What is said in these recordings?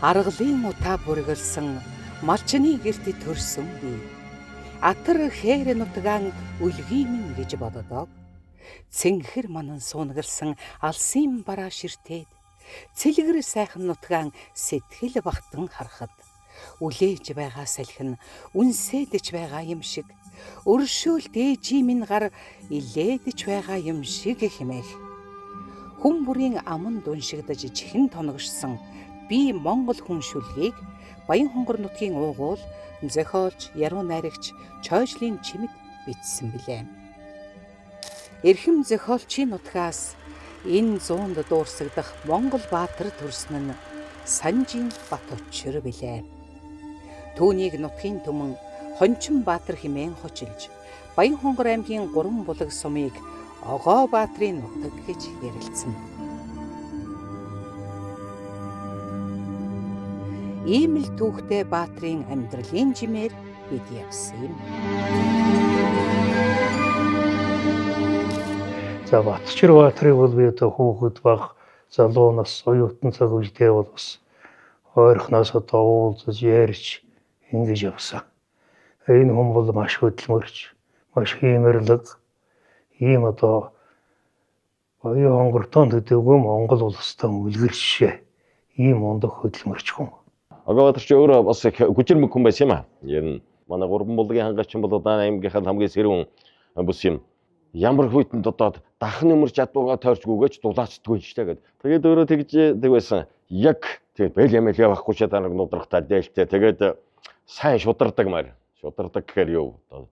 Аргалын утаа бүргэлсэн малчны гэрт төрсөн би. Атар хээр нутгаан үлгий минь гэж боддог. Цэнхэр манан суунагалсан алсын бараа ширтээд цэлгэр сайхан нутгаан сэтгэл багтан харахад үлээж байгаа салхин үнсээдэж байгаа юм шиг өршөөлт ээжийн минь гар илээдэж байгаа юм шиг хэмээх. Хүн бүрийн аманд уншигдаж чихэн тоногшсон би Монгол хүн шүлгийг Баян-Хонгор нутгийн уугуул зохиолч, яруу найрагч Чойжлын чимэд бичсэн билээ. Эрхэм зохиолчийн нутгаас энэ зуунд дуурсагдах Монгол баатар төрсөн нь Санжин Батөчр билээ. Түүнийг нутгийн түмэн Хончин Баатар хэмээн хочилж, Баян-Хонгор аймгийн 3 булаг сумыг Огоо Баатрын нутаг гэж ярилцсан. Ийм л түүхтэй Баатрын амьдралын жимээр бид явсан юм. За Батчир Баатрыг бол би одоо хүүхэд баг залуу нас оюутан цаг үедээ бол бас ойрхоноос одоо уулзаж ярьж ингэж явсан. Энэ хүн бол маш хөдөлмөрч, маш хиймэрлэг ийм одоо Баян-Хонгортон төдийгүй Монгол улстай үлгэр жишээ ийм мундаг хөдөлмөрч хүн. Огоо Баатар чи өөрөө бас их хүчирмэг хүн байсан юм аа. Ер нь манай гурван булгийн хангаачин бол Удаан аймгийнхаа хамгийн сэрүүн бүс юм. Ямар хүйтэнд одоо дахин нөмөрч чадваргаа тойрч гүгээч дулаацдаггүй шүү дээ гэд. Тэгээд өөрөө тэгж тэг байсан. Яг тэгээд бэл ямэл явахгүй ч дараа нудрахтаа дээлтэй. Тэгээд сайн шудардаг маар. Шудардаг гэхээр юу одоо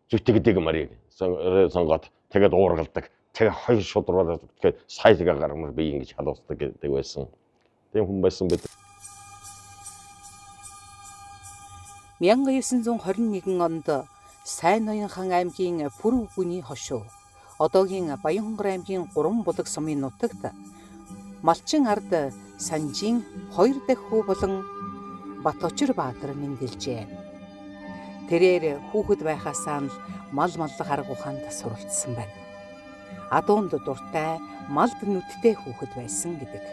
зүтгэдэг марыг сонгоод тэгээд уургалдаг. Тэгээд хоёр шударвал тэгээд сайлгаа гармар би ингэж халуусдаг гэдэг байсан. Тийм хүн байсан бид. 1921 онд Сайн Ноён хаан аймгийн Пүрэв гүний хошуу одоогийн Баян-Хонгор аймгийн 3 булаг сумын нутагт Малчин ард Санжийн 2 дахь хүү болон Батөчр Баатар мэндэлжээ. Тэрээр хүүхэд байхаасаа л мал маллах арга ухаанд суралцсан байна. Адуунд дуртай, малд нүдтэй хүүхэд байсан гэдэг.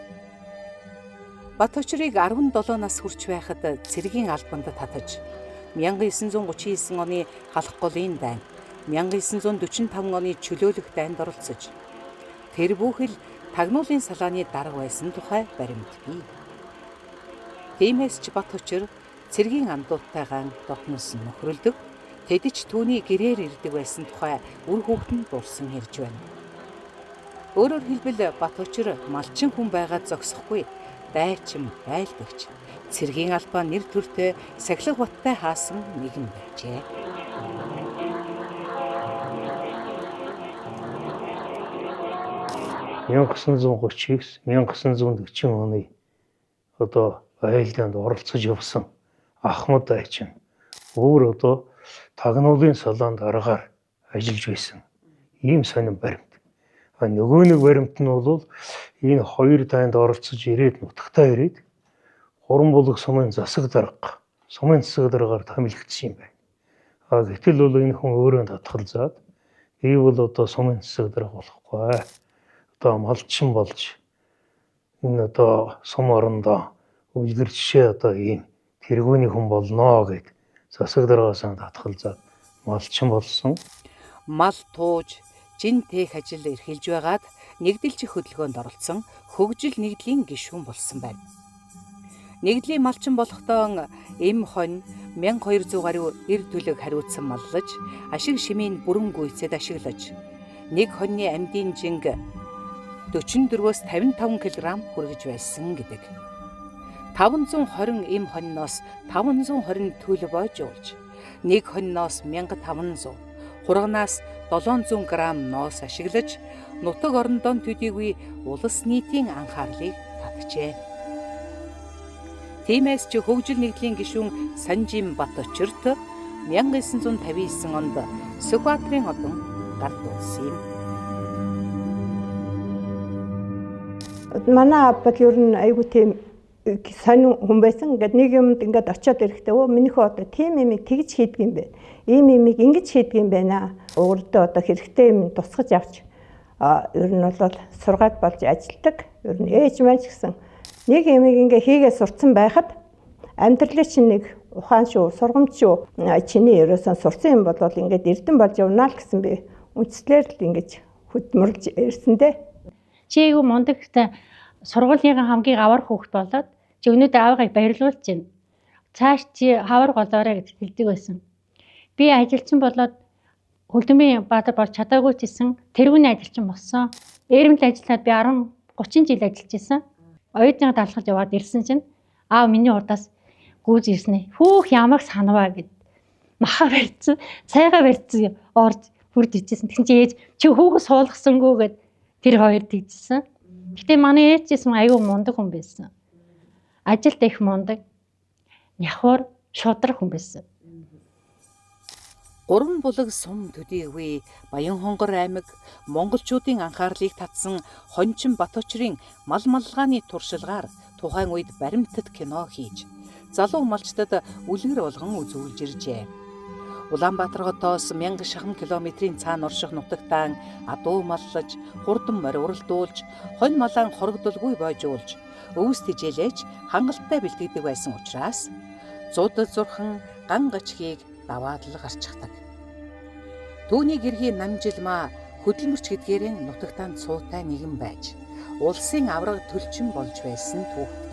Батөчрийг 17 нас хүрч байхад цэргийн албанд татаж 1939 оны Халах голын дайн, 1945 оны чөлөөлөх дайнд оролцож тэр бүхэл тагнуулын салааны дарга байсан тухай баримт бий. Тиймээс ч Батөчр цэргийн андууттайгаан дотносон нөхрөлдөг, тэд ч түүний гэрээр ирдэг байсан тухай үр хүүхэд нь дурсан ярьж байна. Өөрөөр хэлбэл Батөчр малчин хүн байгаад зогсохгүй дайчин байлдагч цэргийн албаа нэр төртэй сахилга баттай хаасан нэгэн байжээ. 1939 1940 оны одоо айлданд оролцож явсан Ахмад дайчин өөр одоо тагнуулын салаанд аргаар ажиллаж байсан. Ийм сонин баримт. А нөгөө нэг баримт нь бол энэ хоёр дайнд оролцож ирээд нутагтаа ирээд гурван булаг сумын засаг дарга, сумын засаг даргаар томилогдсон юм байна. А гэтэл бол энэ хүн өөрөө татгалзаад би бол одоо сумын засаг дарга болохгүй. Одоо малчин болж энэ одоо сум орондоо үлгэр жишээ одоо ийм тэргүүний хүн болно гэд засаг даргаас татгалзаад малчин болсон. Мал тууж, жин тээх ажил эрхэлж байгаад нэгдэлжих хөдөлгөөнд оролцсон хөгжил нэгдлийн гишүүн болсон байна. Нэгдлийн малчин болохдоо эм хонь 1200 гаруй эр төлөг хариуцсан маллаж, ашиг шимийн бүрэн гүйцэд ашиглаж, нэг хоньны амьдын жинг 44-өөс 55 кг хүргэж байсан гэдэг. 520 эм хоньноос 520 төл бойжуулж, нэг хоньноос 1500, хурганаас 700 г ноос ашиглаж, нутаг орондоо төдийгүй улс нийтийн анхаарлыг татжээ. Тиймээс ч хөгжил нэгдлийн гишүүн Санжин Батөчрт 1959 онд Сүхбаатарын одон гардуулсан юм. Манай аббал ер нь айгүй тийм сонин хүн байсан. Ингээд нэг юмд ингээд очиод ирэхдээ өө минийхөө одоо тийм юмыг тэгж хийдэг юм бэ. Ийм юмыг ингэж хийдэг юм байна. Өөртөө одоо хэрэгтэй юм тусгаж авч ер нь бол сургаад болж ажилтдаг. Ер нь ээж маань ч гэсэн Нэг юмыг ингээ хийгээ сурцсан байхад амьдралын чинь нэг ухаан шүү, сургамж шүү. Чиний ерөөсөн сурцсан юм бол ингээд эрдэм болж явна л гэсэн би үндслээр л ингэж хөдөлмөрлж ирсэн дээ. Чи айгүй мундагтай сургуулийн хамгийн авар хүүхэд болоод чи өнөөдөр аавыгаа баярлуулж байна. Цааш чи хавар голоорой гэж хэлдэг байсан. Би ажилчин болоод хөдөлмөрийн баатар болж чадаагүй ч гэсэн тэргүүний ажилчин болсон. Эрэмбэл ажиллаад би 10 30 жил ажиллаж исэн. Оюутныгаа даалгаж яваад ирсэн чинь аав миний урдаас гүйж ирсэн ээ. Хүүх ямаг санаваа гэд. Маха барьцсан, цайгаа барьцсан орж хурж ичээсэн. Тэгсэн чи ээж чи хүүхэ суулгасангүй гэд тэр хоёр тэгжсэн. Гэтэ манай ээж гэсэн айгүй мундаг хүн байсан. Ажилд их мундаг. Нявхар шудраг хүн байсан. Гурван булаг сум төдийгүй Баян-Хонгор аймаг монголчуудын анхаарлыг татсан Хончин Батөчрийн мал малгааны туршилгаар тухайн үед баримтат кино хийж залуу малчдад үлгэр болгон үзүүлж иржээ. Улаанбаатар хотоос 1000 шахам километрийн цаана орших нутагтаан адуу маллаж, хурдан морь уралдуулж, хонь малаан хорогдолгүй бойжуулж, өвс тижээлэж хангалттай бэлтгэдэг байсан учраас зуд зурхан ган гачхийг даваад л гарчдаг. Түүний гэргийн намжилмаа хөдөлмөрч гэдгээрэн нутагтаанд суутай нэгэн байж, улсын авраг төлчин болж байсан түүхтэй.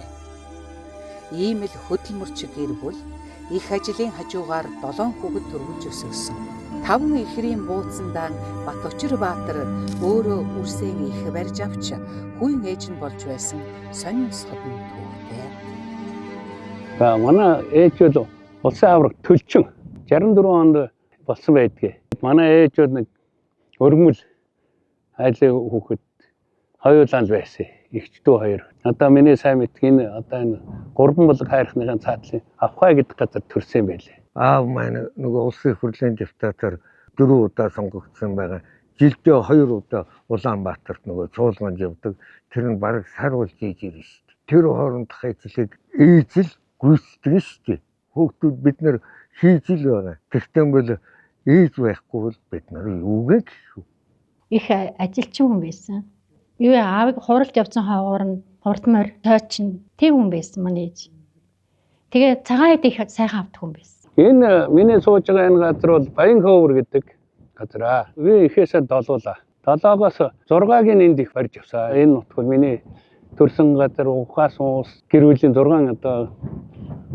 Ийм л хөдөлмөрч гэр бүл их ажлын хажуугаар 7 хүүхэд төрүүлж өсгөсөн. 5 ихрийн бууцандаан Батөчир Баатар өөрөө үрсээн их барьж авч хүүн ээж нь болж байсан сонин содон түүхтэй. За манай ээж бол улсын авраг төлчин 64 онд болсон байдгийг. Манай ээж бол нэг өргөмөл айлын хүүхэд хоёулаа л байсан. Эгч дүү хоёр. Одоо миний сайн мэддэг энэ одоо энэ гурван булаг хайрхныхын цаатлын Авхай гэдэг газар төрсөн юм байлээ. Аав маань нөгөө улсын их хурлын депутатаар 4 удаа сонгогдсон байгаа. Жилдээ 2 удаа Улаанбаатарт нөгөө чуулганд явдаг. Тэр нь бараг сар болж ээж ирнэ шүү дээ. Тэр хоорондох ажлыг ээж л гүйцэтгэн шүү дээ. Хүүхдүүд бид нар хийж л байгаа. Тэгтэн бол ээж байхгүй бол бид нар юугээ гэх вэ? Их ажилчин хүн байсан. Юу аавыг хуралд явсан хаагуур нь хурдмаар тойчин тийм хүн байсан манай ээж. Тэгээ цагаан хэд их сайхан авдаг хүн байсан. Энэ миний сууж байгаа энэ газар бол Баян-Ховор гэдэг газар аа. Би ихээсээ долуулаа. 7-оос 6-гийн энд их барьж явсан. Энэ нутг бол миний төрсэн газар ухаас уус гэр бүлийн 6 одоо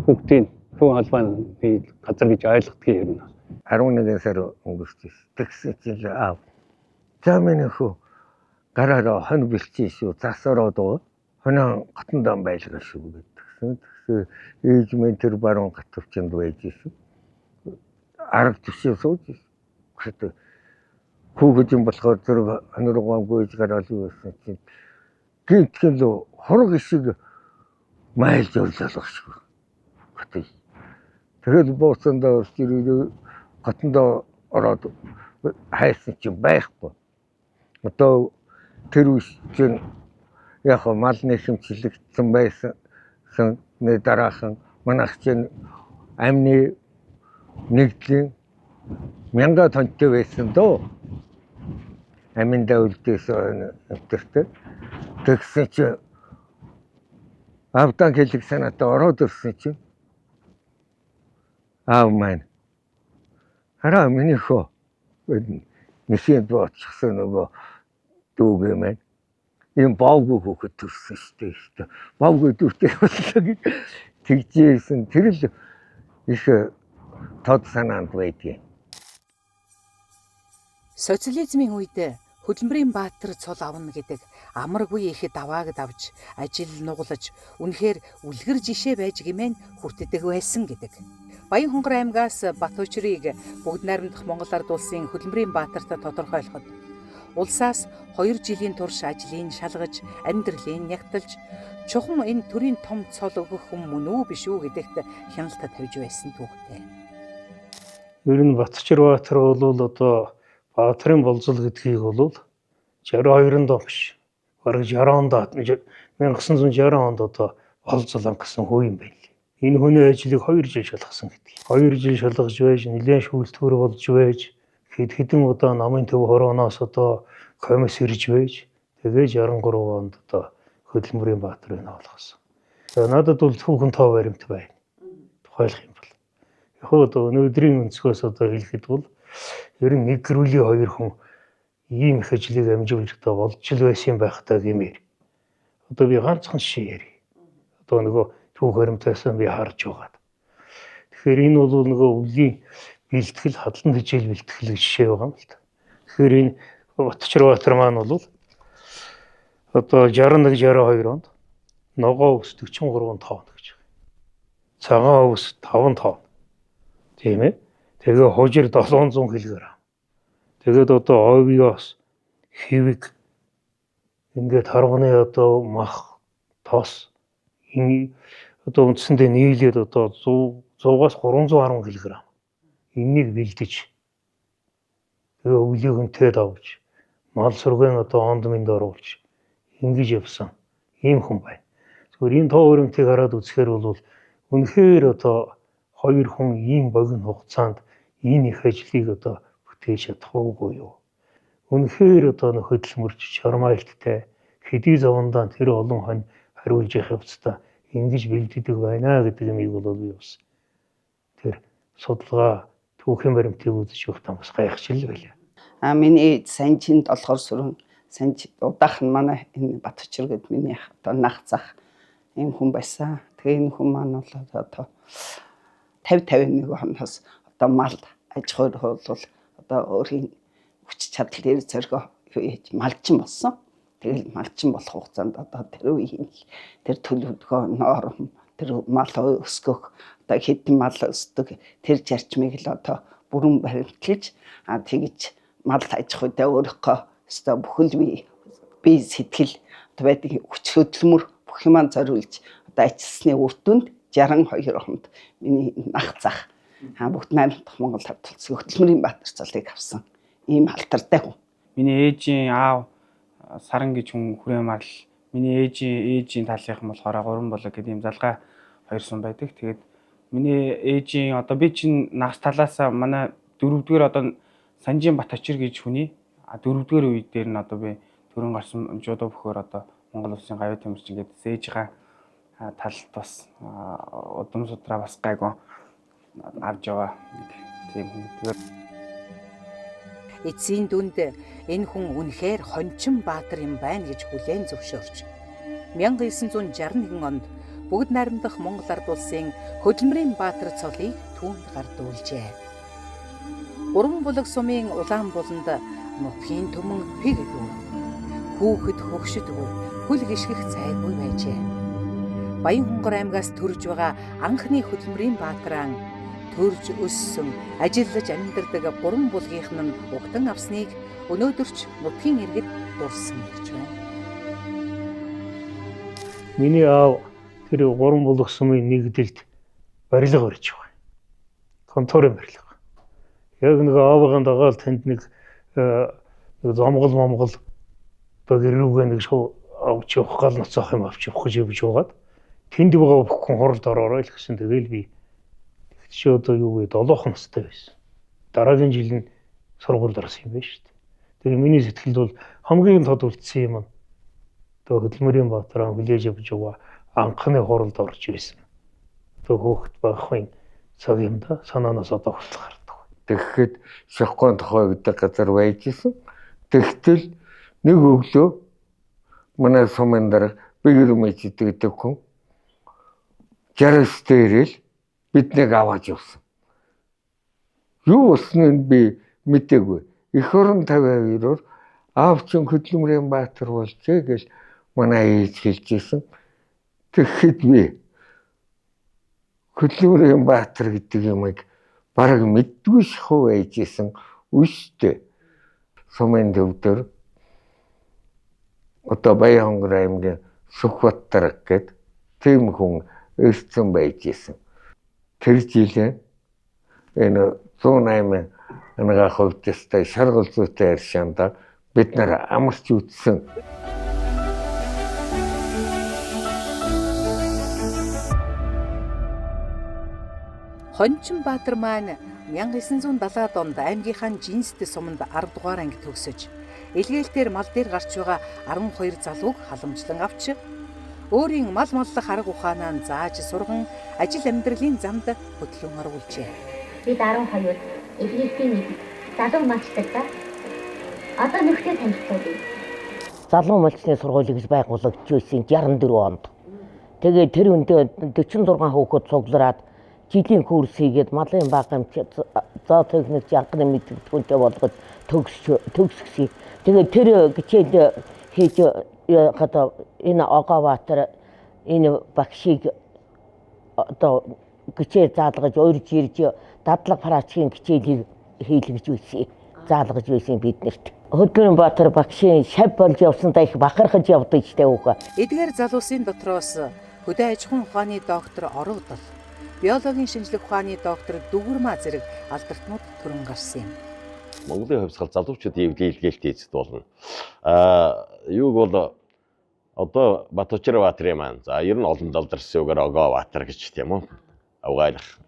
хүүхдийн хүн холбооны газар гэж ойлгодог юм. 11 сар өнгөрч ирсэн. Тэгсэн чинь аав. За миний хөө гараараа хонь бэлчээ шүү. Зас ороод байгаа. Хоноо готондоо байлгаа шүү гэдгсэн. Тэгсэн ээж минь тэр баруун гатвчанд байж исэн. Арга төвшөө сууж исэн. Гэтэл хүүхэд юм болохоор зэрэг хонь руугаа гүйж гараал юу байсан чинь гинтгэн л хураг ишиг майлж орлоо шүү. Гэтэл тэгэл бууцсандаа орж ирээ готондоо ороод хайсан чинь байхгүй. Одоо тэр үе чинь яг мал нэхэмжлэгдсэн байсан. Нэг дараахан манайх чинь амны нэгдлийн 1000 тонтой байсан дөө. Аминдаа үлдээсэн өвтөртэй. Тэгсэн чинь авдан хэлэг санаатай ороод ирсэн чинь аав маань хараа миний хөө нэхийн бооцсон нөгөө дүүгээ маань ийм боовгүй хүүхэд төрсөн шүү дээ. Боовгүй дүүтэй боллоо гэж тэгжээсэн. Тэр л их тод санаанд байдгийн. Социализмын үед хөдөлмөрийн баатар цол авна гэдэг амаргүй их давааг давж ажил нуглаж үнэхээр үлгэр жишээ байж гэмээн хүртдэг байсан гэдэг. Баян-Хонгор аймгаас Батөчрийг бүгд найрамдах Монгол Ард улсын хөдөлмөрийн баатарт тодорхойлоход улсаас 2 жилийн турш ажлыг шалгаж, амьдралыг нягталж, чухам энэ төрийн том цол өгөх хүн мөн үү биш үү гэдэгт хяналт тавьж байсан түүхтэй. Ер нь Батчир Баатар бол одоо Баатрын болзол гэдгийг бол 62-нд биш. Бараг 60 онд 1960 онд одоо болзол ангасан хүү юм байна. Энэ хүний ажлыг 2 жил шалгасан гэдэг. 2 жил шалгаж байж, нэлээд шүүлтгүүр болж байж, хэд хэдэн удаа намын төв хорооноос одоо комисс ирж байж, тэгээ 63 онд одоо хөдөлмөрийн баатрыг олгосон. За надад бол түүхэн тоо баримт байна. Тухайлах юм бол. Яг одоо өнөөдрийн өнцгөөс одоо хэлэхэд бол ер нь нэг гэр бүлийн хоёр хүн ийм их ажлыг амжуулж одоо болж л байсан юм байх таа гэмээр. Одоо би ганцхан жишээ ярив. Одоо нөгөө түүх баримтаас би харж байгаад. Тэгэхээр энэ бол нөгөө өвлийн бэлтгэл, хадлан хичээл бэлтгэл гэж жишээ байгаа юм л та. Тэгэхээр энэ Батчирбаатар маань бол одоо 61 62 онд ногоо өвс 43 тонн гэж байна. Цагаан өвс 5 тонн. Тийм ээ. Тэгээ хужир 700 кг. Тэгээд одоо овиос хэвэг ингээд харганы одоо мах тос энэ одоо үндсэндээ нийлээд одоо 100 100-аас 310 кг. Энийг бэлдэж тэгээ өвлийг өнтээд авч мал сүргэн одоо онд мэнд оруулж ингэж явсан ийм хүн байна. Зүгээр энэ тоо өрөмтийг хараад үзэхээр бол үнэхээр одоо хоёр хүн ийм богино хугацаанд энэ их ажлыг одоо бүтээж чадах уугүй юу? Үнэхээр одоо нөх хөдөлмөрч чармайлттай хэдий зовондоо тэр олон хонь хариулж явах явцдаа ингэж бэлддэг байна гэдэг юмыг бол би бас тэр судалгаа түүхийн баримтыг үзэж явахдаа бас гайхчихл байлаа. А миний санжинд болохоор сүрэн санж удаах нь манай энэ Батчир гэд миний одоо нах зах ийм хүн байсан. Тэгээ энэ хүн маань бол одоо 50 51 оноос одоо мал аж ахуйр бол одоо өөрийн хүч чадал дээр зоригоо хийж малчин болсон. Тэгэл малчин болох хугацаанд одоо тэр үеийн тэр төлөвлөгөө норм тэр мал өсгөх одоо хэдэн мал өсдөг тэр зарчмыг л одоо бүрэн баримтлаж а тэгж мал аж ахуйдаа өөрийнхөө өстой бүхэл бие сэтгэл одоо байдаг хүч хөдөлмөр бүх юмаа зориулж одоо ажилласны үр дүнд 62 онд миний нах зах бүгд найрамдах Монгол ард түлхсэн хөдөлмөрийн баатар цолыг авсан ийм алтартай хүн. Миний ээжийн аав Саран гэж хүн хүрээ марл. Миний ээжийн талынхан болохоор Гурван болог гэдэг ийм залгаа хоёр сум байдаг. Тэгээд миний ээжийн одоо би чинь нагс талаасаа манай дөрөвдүгээр одоо Санжийн Бат Очир гэж хүний дөрөвдүгээр үе дээр нь одоо би төрөн гарсан жудо бөхөр одоо Монгол улсын гавьяа тамирчин гэдэг ээжийнхаа талд бас удам судраа бас гайгүй авч яваа нэг тийм хүн. Тэгээд Эцсийн дүнд энэ хүн үнэхээр хончин баатар юм байна гэж хүлээн зөвшөөрч 1961 онд бүгд найрамдах Монгол ард улсын хөдөлмөрийн баатар цолыг түүнд гардуулжээ. Гурван булаг сумын улаан буланд нутгийн түмэн пиг дүү. Хүүхэд хөгшөдгүй, хүл гიშгэх цайгүй байжээ. Баян Хонгор аймгаас төрж байгаа анхны хөдөлмөрийн баатаран төрж өссөн, ажиллаж амьдардаг гурван булгийнх нь угтан авсныг өнөөдөрч нутгийн иргэд дурсан гэж байна. Миний аав тэр гурван булаг сумын нэгдэлд барилга барьж байгаа. Конторын барилга. Яг нэг аавыгаан дагаал тэнд нэг зомгол момгол одоо гэрүүгээ нэг шоу авч явах гал ноцоох юм авч явах гэж явж байгаад тэнд байгаа бүх хүн хуралд ороорой л гэсэн. Тэгэл би тэгт чи одоо юу вэ 7 настай байсан. Дараагийн жил нь сургуульд орсон юм байна шүү дээ. Тэгээ миний сэтгэлд бол хамгийн тод үлдсэн юм нь одоо хөдөлмөрийн баатраа хүлээж авч яваа анхны хуралд орж байсан. Одоо хөөхт багахын цаг юм да санаанаас одоо хүртэл гардаг. Тэгэхэд Шохгон тохой гэдэг газар байж исэн. Тэгтэл нэг өглөө манай сумын дарга Бэгэрмэж гэдэг хүн 69 дээрэл биднийг аваад явсан. Юу болсныг би мдээгүй. Эх орон 52-оор аав чинь хөдөлмөрийн баатар болжээ гэж манай ээж хэлж исэн. Тэгэхэд би хөдөлмөрийн баатар гэдэг юмыг бараг мэддгүй шахуу байж исэн үстэй. Сумын төвдөр одоо Баян-Хонгор аймгийн Сүхбаатар гэд тийм хүн ирсэн байж исэн. Тэр жилийн энэ 108 ангаа хувьдастай шаргал зүйтэй аршаанда бид нар амарч үтсэн. Хончин Баатар маань 1970-ад онд аймгийнхаа жинст суманд 10 дугаар анги төгсөж, илгээлтээр мал дээр гарч байгаа 12 залууг халамжлан авч Өөрийн мал моллох арга ухаанаа зааж сурган ажил амьдралын замд хөдлөн оруулжээ. Бид 12 Эврикийн нэг залуу малчдаг да. Одоо нөхдөд танилцуулъя. Залуу малчны сургуулийг байгуулагдж байсан 64 онд. Тэгээд тэр үндэ 46 хүүхэд цуглараад жилийн курс хийгээд малын баг эмч, зоотехникч, анхны мэддэгтгүнтэй болгож төгсгсөн. Тэгээд тэр хичээл хийж одоо энэ Огообаатар энэ багшийг одоо хичээл заалгаж урьж ирж дадлага практикийн хичээлийг хийлгэж байсан. Заалгаж байсан биднэрт. Хөдөлмөрийн Баатар багшийн шав болж явсандаа их бахархаж явдаг штэ хүүхэ. Эдгээр залуусын дотроос хөдөө аж ахуйн ухааны доктор Орогдол, биологийн шинжлэх ухааны доктор Дүгүрмаа зэрэг алдартнууд төрөн гарсан юм. Монголын хувьсгал залуучуудын эвлэлгэлт эзэд болно. Юуг бол одоо Батөчир Баатарын маань за ер нь олон далдарсан үгээр Огоо Баатар гэж тийм үү? Авгаалах.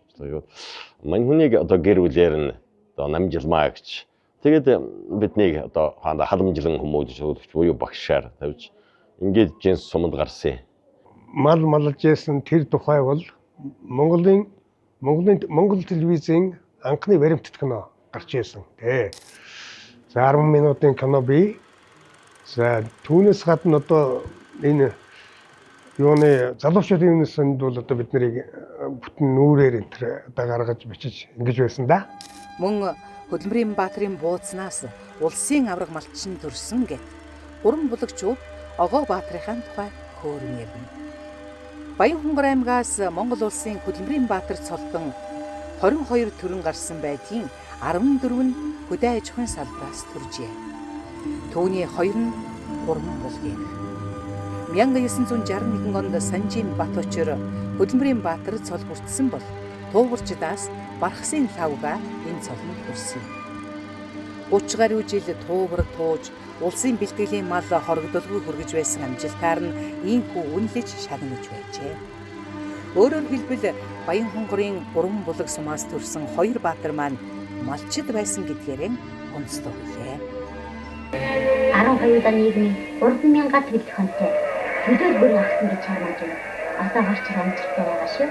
Мань хүнийг одоо гэр бүлээр нь одоо намжилмаа гэж. Тэгээд биднийг одоо хаана халамжлан хүмүүжүүлэгч буюу багшаар тавьж ингээд жинс суманд гарсан. Мал малж ясан тэр тухай бол Монголын Монгол телевизийн анхны баримтат кино гарч ирсэн. Тэ. За 10 минутын кино бий. За түүнээс гадна одоо энэ юуны залуучуудын юунаас бол одоо бид нарыг бүтэн нүрээр энэ төр одоо гаргаж бичиж ингэж байсан да. Мөн Хөдөлмөрийн Баатрын бууцнаас улсын авраг малчин төрсөн гэт гурван булагчууд Огоо Баатрынхаа тухай хөөрөн ярина. Баян-Хонгор аймгаас Монгол улсын Хөдөлмөрийн Баатар цолдон 22 төрөн гарсан байдгийн 14 нь хөдөө аж ахуйн салбараас төржээ. Түүний 2 нь гурван булгийн. 1961 онд Санжийн Батөчөр Хөдөлмөрийн Баатар цол бүрдсэн бол Тууварчдаас Бархсын лавга энэ цолонд хүрсэн. 30 гаруй жил туувар тууж улсын бэлтгэлийн мал хорогдолгүй хүргэж байсан амжилтаар нь ийхүү үнэлж шагнаж байжээ. Өөрөөр хэлбэл Баян-Хонгорын гурван булаг сумаас төрсэн хоёр баатар маань малчид байсан гэдгээрэн онцлог билээ. 12 даа нийгмийн 3000 төгрөг хонтой төлөөлбөр авсан гэж чармааж байна. Одоо гарч амжилттай байгаа шүү.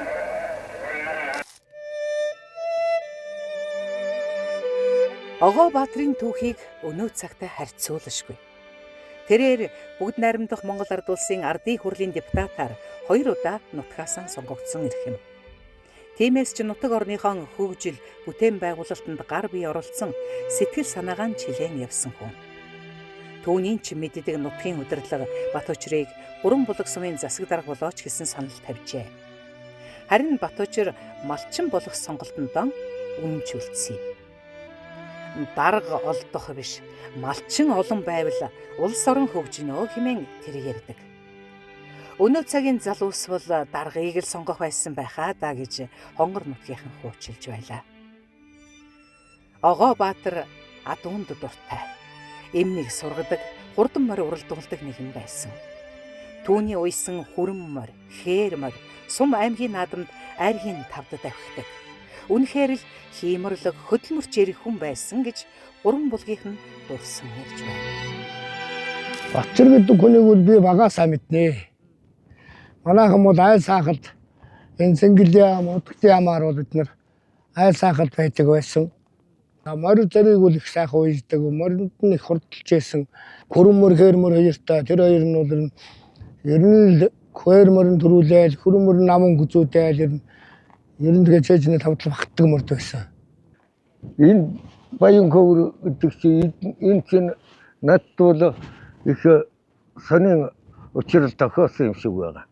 Огоо Баатрын түүхийг өнөө цагтай харьцуулашгүй. Тэрээр бүгд найрамдах Монгол Ард Улсын Ардын хурлын депутатаар 2 удаа нутгаасаа сонгогдсон эрх юм. Тиймээс ч нутаг орныхон хөгжил, бүтээн байгуулалтанд гар бие оролцсон сэтгэл санаагаа чилээн явсан хүн. Түүний ч мэддэг нутгийн удирдлага Батөчрийг гурван булаг сумын засаг дарга болооч гэсэн санал тавьжээ. Харин Батөчр малчин болох сонголтондоо үнэнч үлдсэн юм. Дарга олдох биш, малчин олон байвал улс орон хөгжинөө хэмээн тэр ярьдаг. Өнөө цагийн залуус бол даргаыг л сонгох байсан байхаа да гэж Хонгор нутгийнхан хуучилж байлаа. Огоо Баатар адуунд дуртай. Эмнийг сургадаг, хурдан морь уралдуулдаг нэгэн байсан. Түүний уйсан хүрэн морь, хээр морь, сум аймгийн наадамд айргийн тавдад авхидаг. Үнэхээр л хийморлог хөдөлмөрч эрх хүн байсан гэж гурван булгийнх нь дурсан ярьж байна. Батчир гэдэг хүнийг бол би багаасаа мэднэ. Манайхан бол айл саахалд энэ Цэнгэлийн ам, Удагтын амаар бол бид нар айл саахалд байдаг байсан. Морь зэрэг бол их сайхан уйждаг. Моринд нь их хурдалж байсан. Хүрэн мөр, хээр мөр хоёртой. Тэр хоёр нь бол ер нь л хээр мөрөн төрүүлээл, хүрэн мөр намун гүзүүдээл ер нь тэгээ чэжний тавдал багтдаг мөрд байсан. Энэ Баян-Ховор гэдэг чинь энэ чинь надд бол их сонин учрал тохиосон юм шиг байгаа.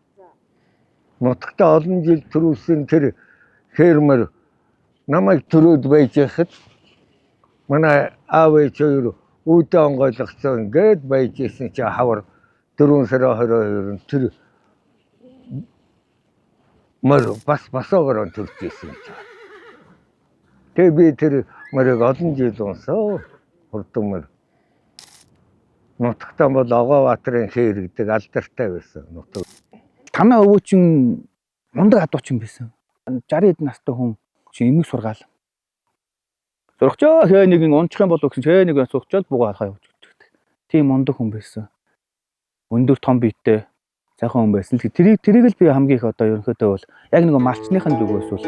Нутагта олон жил төрүүлсэн тэр фермер намайг төрөөд байж байхад манай аав ээж хоёр үүдээ онгойлгоцсон гээд байж исэн чи хавар 4 сарын 22-нд тэр мөр бас басоогоор төрж исэн чи. Тэгээ би тэр мөрийг олон жил унсаа хурдан мөр. Нутагтаа бол Огообаатарын хээр гэдэг алдартай байсан нутаг. Танаа өвөө чин мундаг адуучин байсан. 60 хэдэн настай хүн чи эмэг сургаал. Сурахчаа хээ нэгэн унчих юм болов гэсэн хээ нэг сурахчаал бугаа харахаа явж гэдэг. Тийм мундаг хүн байсан. Өндөр том биетэй, Сайхан хүн байсан. Тэрийг л би хамгийн их одоо ерөнхийдөө бол яг нэг малчныхын зүгээс бол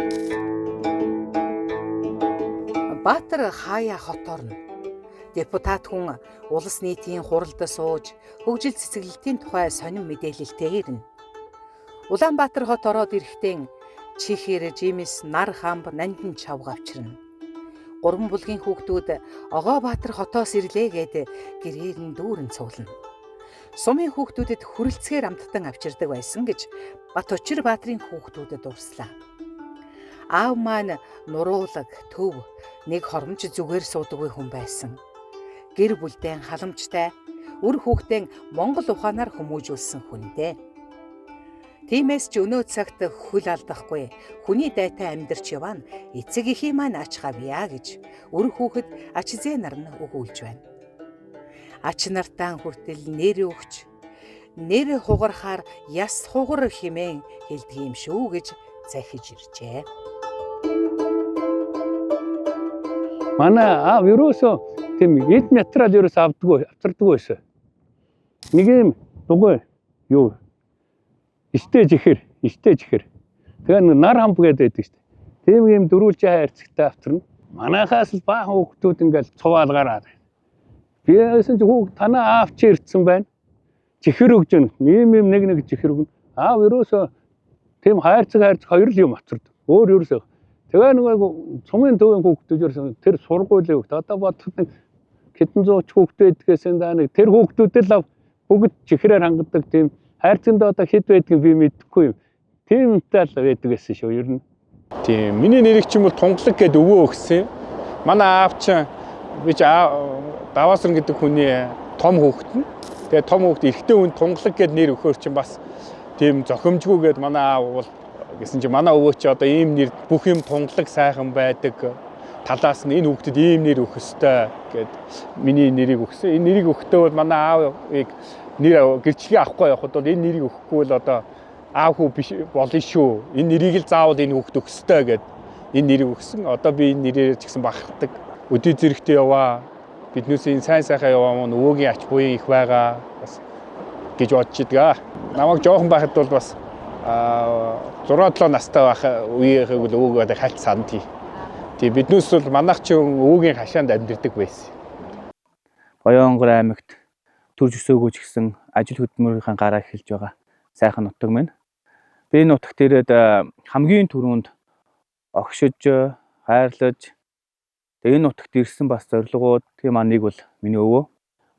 Баатар хаяа хоторно. Депутат хүн улс нийтийн хуралд сууж хөгжил цэцэглэлтийн тухай сонин мэдээлэлтэй ирнэ. Улаанбаатар хот ороод ирэхдээ чихэр, жимс, нар хамб, нандин чавга авчирна. Гурван булгийн хүүхдүүд Огоо Баатар хотоос ирлээ гэд гэрээр нь дүүрэн цуглана. Сумын хүүхдүүдэд хүрэлцгээр амттан авчирдаг байсан гэж Бат Очир Баатрын хүүхдүүдэд дурслаа. Аав маань нуруулаг, төв нэг хормж зүгээр суудаггүй хүн байсан. Гэр бүлдээ халамжтай, үр хүүхдээ Монгол ухаанаар хүмүүжүүлсэн хүн дээ. Тиймээс ч өнөө цагт хөл алдахгүй хүний дайтай амьдарч яваа нь эцэг эхийн маань ач гавьяа гэж үр хүүхэд ач зээ нар нь өгүүлж байна. Ач нартаа хүртэл нэр өгч нэр хугархаар яс хугар хэмээн хэлдэг юм шүү гэж захиж иржээ. Манай аав ерөөсөө тийм эд материал ерөөсөө авдаггүй, авчирдаггүй байсан. Нэг юм дугуй юу Истэж ихэр, истэж ихэр. Тэгээ нэг нар хамб гэдэг байдаг шүү дээ. Тийм юм дөрүүлж хайрцагтай авчирна. Манайхаас л баахан хүүхдүүд ингээл цуваал гараад. Би байсан чи хүүхд танаа аав чи ирсэн байна. Чихэр өгж байна. Ийм юм нэг нэг чихэр өгнө. Аав ерөөсөө тийм хайрцаг хайрцаг хоёр л юм авчирд. Өөр ерөөсөө. Тэгээ нөгөө цумын төвийн хүүхдүүд ерөөсөө тэр сургуулийн хүүхд. Одоо бодоход нэг хэдэн зуун ч хүүхд байдгээс энэ нэг тэр хүүхдүүд л бүгд чихрээр хангадаг тийм хайрцагт одоо хэд байдгийг би мэдэхгүй юм. Тийм юмтай л байдаг гэсэн шүү ер нь. Тийм. Миний нэрийг ч юм бол Тунгалаг гэдээ өвөө өгсөн. Манай аав чинь би чи Даваасран гэдэг хүний том хүүхэд нь. Тэгээ том хүүхэд эрэгтэй хүн Тунгалаг гэд нэр өгөхөөр чинь бас тийм зохимжгүй гэд манай аав бол гэсэн чинь манай өвөө чи одоо ийм нэр бүх юм тунгалаг сайхан байдаг талаас нь энэ хүүхдэд ийм нэр өгөх ёстой гэд миний нэрийг өгсөн. Энэ нэрийг өгөхдөө бол манай аавыг нэр гэрчлэгээ авахгүй явхад бол энэ нэрийг өгөхгүй бол одоо аав хүү биш болно шүү. Энэ нэрийг л заавал энэ хүүхд өгөх ёстой гэд энэ нэрийг өгсөн. Одоо би энэ нэрээр ч гэсэн бахархдаг. Өдөө зэрэгтэй яваа. Биднээс энэ сайн сайхан яваа мөн өвөөгийн ач буян их байгаа бас гэж бодож идэг. Намайг жоохон байхад бол бас 6 7 настай байх үеийнхээ бол өвөөгөө хальт сандъя. Тий биднээс бол манайх ч өвөөгийн хашаанд амьдардаг байсан. Баян-Хонгор аймагт төрж өсөөгөө ч гэсэн ажил хөдөлмөрийн гараа эхэлж байгаа сайхан нутаг минь. Би энэ нутагт ирээд хамгийн түрүүнд огшиж, хайрлаж тэгээ энэ нутагт ирсэн бас зорилгууд тийм нэг бол миний өвөө.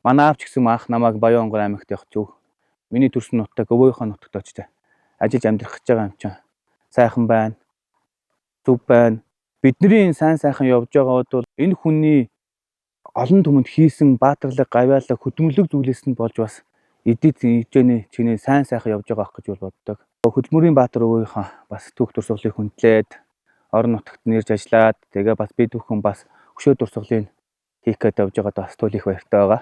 Манай аав ч гэсэн анх намайг Баян-Хонгор аймагт явах зүг. Миний төрсэн нутаг өвөөхөө нутагт очиж ажиллаж амьдрах гэж байгаа юм чинь сайхан байна. Зөв байна. Бидний энэ сайн сайхан явж байгаад бол энэ хүний олон түмэнд хийсэн баатарлаг, гавьяалаг, хөдөлмөрлөг зүйлээс нь болж бас эдийн хэмжээний чиний сайн сайхан явж байгаа ах гэж бол боддог. Хөдөлмөрийн баатар өвөөхөө бас түүх дурсгалыг хүндлээд орон нутагт нэрж ажиллаад тэгээ бас бид бүхэн бас өшөө дурсгалыг хийх гээд явж байгаад бас түл их баяртай байгаа.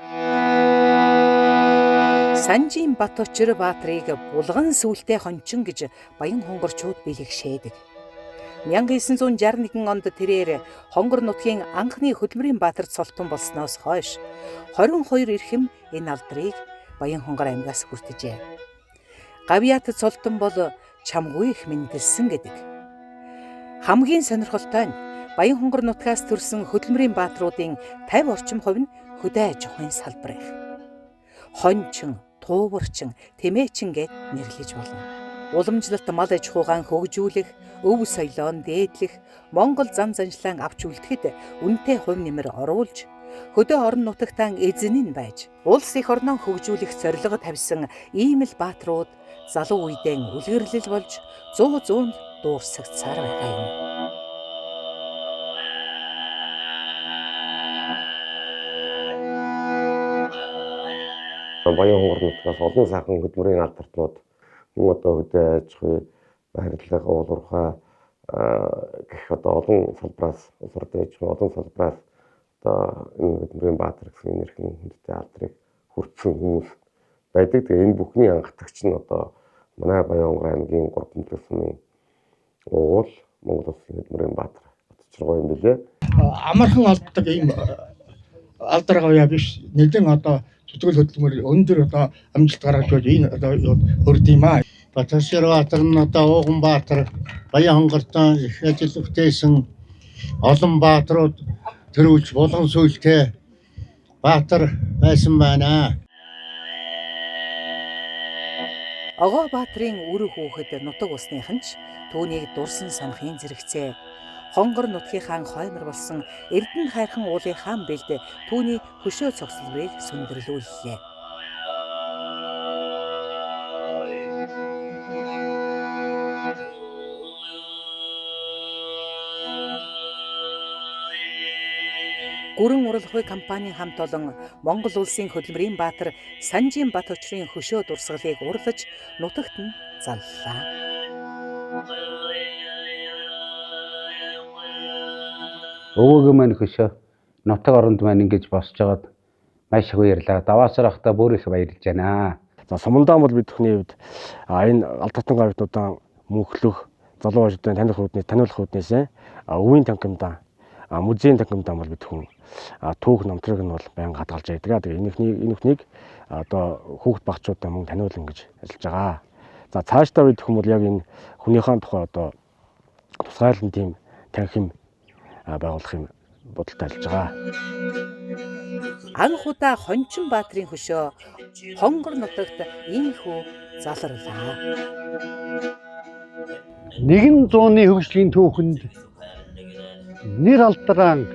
Санжийн Бат Очир Баатрыг булган сүлтэй хончин гэж баян хонгорчууд бэлэгшээдэг. 1961 онд тэрээр Хонгор нутгийн анхны хөдөлмөрийн баатар цолтон болсноос хойш 22 эрхэм энэ алдрыг Баян-Хонгор аймгаас хүртэжээ. Гавьяат цолтон бол чамгүй их мэндэлсэн гэдэг. Хамгийн сонирхолтой нь Баян-Хонгор нутгаас төрсэн хөдөлмөрийн баатруудын 50 орчим хувь нь хөдөө аж ахуйн салбар их. Хончин, тууварчин, тэмээчин гэд нэрлэж болно. Уламжлалт мал аж ахуйгаан хөгжүүлэх, өв соёлоон дээдлэх, Монгол зан заншлаан авч үлдэхэд үнэтэй хувь нэмэр оруулж, хөдөө орон нутагтаа эзэн нь байж, улс эх орноо хөгжүүлэх зорилго тавьсан ийм л баатрууд залуу үедээ үлгэрлэл болж 100 100 дуурсагцаар байгаа юм. Баян-Хонгор нутгаас олон сайхан хөдөлмөрийн алдартнууд мөн одоо хөдөө аж ахуй, байрлал, уулуурхай гэх одоо олон салбараас улс орны аж ахуй олон салбараас одоо энэ хөдөлмөрийн баатар гэсэн энэ эрхэм хүндтэй алдрыг хүртсэн хүмүүс байдаг. Тэгээ энэ бүхний анхдагч нь одоо манай Баян-Хонгор аймгийн 3 бүлэг сумын угуул Монгол улсын хөдөлмөрийн баатар Батчиргоо юм билээ. Амархан олддог ийм алдар гавьяа биш. Нэгэн одоо Зүтгэл хөдөлмөр өндөр одоо амжилт гаргаж байж энэ одоо хөрд юм аа. Батшир Баатар нь одоо Ууганбаатар Баян хонгортон их ажил бүтээсэн олон баатрууд төрүүлж булган сүлтэй баатар байсан байна. Огоо Баатрын үр хүүхэд нутаг усных нь ч түүнийг дурсан санахын зэрэгцээ. Хонгор нутгийнхаа хоймор болсон Эрдэнэ хайрхан уулынхаа бэлд түүний хөшөө цогцлборыг сүндэрлүүллээ. Гүрэн уралхуй компанийн хамт олон Монгол улсын хөдөлмөрийн баатар Санжийн Бат өчрийн хөшөө дурсгалыг урлаж нутагт нь заллаа. Өвөөгөө маань хөшөө нутаг оронд маань ингэж босч жагаад маш их баярлаа. Даваасар ахта бүр их баярлж байна. За сумандаан бол бид бүхний хувьд энэ алдатан гавьтнуудаа мөнхлөх залуу ажидын таних үүдний таниулах үүднээсээ өвийн танхимдаа музейн танхимдаа бол бид хүн түүх намтрыг нь бол байнга хадгалж байдаг. Тэгээ энэ бүхнийг одоо хүүхд багчуудаа мөн таниулна гэж ажиллаж байгаа. За цаашдаа бид хүн бол яг энэ хүнийхэн тухай одоо тусгаарлан тийм танхим байгуулах юм бодолтой ажиллаж байгаа. Анх удаа Хончин Баатрын хөшөө Хонгор нутагт инхүү заларлаа. Нэгэн зууны хөгжлийн түүхэнд нэр алдрaan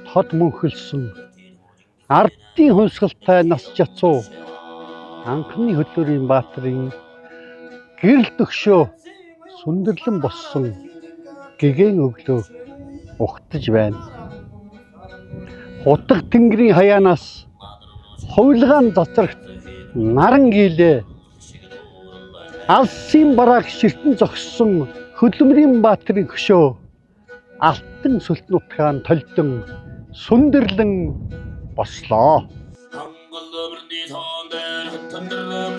тод мөнхөлсөн ардын хувьсгалтай нас жацуу анхны хөдөлмөрийн баатрын гэрэл төгшөө сүндэрлэн боссон гэгэн өглөө ухтаж байна. Утга тэнгэрийн хаяанаас хувилгаан цацрагт наран гилээ. Алсын барааг ширтэн зогссон хөдөлмөрийн баатрын хөшөө алтан сүлт нутгаан толдон сүндэрлэн бослоо. Хонгол өмөрний тоон дээр